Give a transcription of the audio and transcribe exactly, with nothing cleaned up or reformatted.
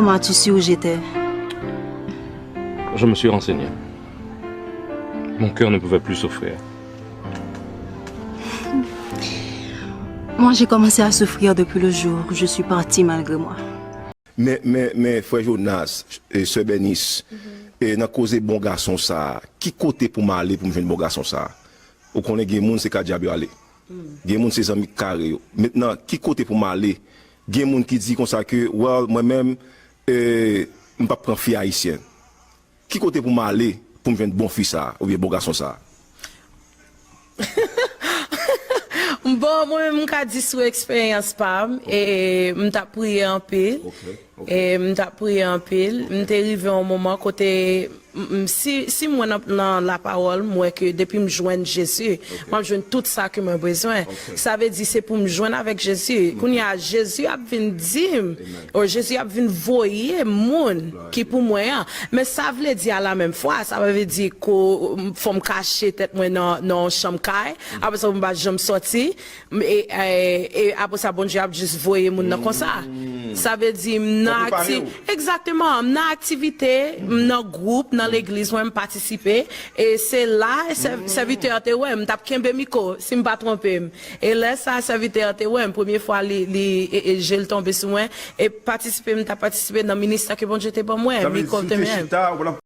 Comment as-tu su où j'étais? Je me suis renseigné. Mon cœur ne pouvait plus souffrir. Moi, j'ai commencé à souffrir depuis le jour où je suis partie malgré moi. Men, men, men, frè Jonas, e, sè Bènis, e, nan koze bon gason sa a, ki kote pou m ale pou m jwenn bon gason sa a? Ou konnen gen moun se ka dyab yo ale. Gen moun se zanmi k kare yo. Mentnan, ki kote pou m ale? Gen moun ki di konsa ke, well, mwen menm, e, m p ap pran fi ayisyen. Ki kote pou m ale pou m jwenn bon fi sa a, oubyen bon gason sa a? Bon, mwen menm m ka di sou eksperyans pa m, e m t ap priye anpil. E m t ap priye anpil. M te rive yon moman kote, m- m- si, si mwen nan, nan lapawòl, m wè ke depi m jwenn Jezi, m ap jwenn tout sa ke mwen bezwen. Sa vle di se pou m jwenn avèk Jezi. Kounye a, Jezi ap vin di m, o Jezi ap vin voye moun ki pou mwen an. Men sa vle di a la menm fwa, sa pa vle di ko fò m kache tèt mwen nan, nan yon chanm kay, apre sa pou m pa janm sòti. E, e, e apre sa, Bondye ap jis voye moun nan konsa. Sa vle di, m nan akti, egzakteman, m nan aktivite, m nan gwoup, nan legliz, mwen, m patisipe. E se la, sè- sèvitè an te wè m, m t ap kenbe mikwo, si m pa twonpe m. E lè sa, sèvitè an te wè m, premye fwa li, li e, e, je l tonbe sou mwen, e patisipe, m t ap patisipe nan ministè ke Bondye te ban mwen, mikwo te menm.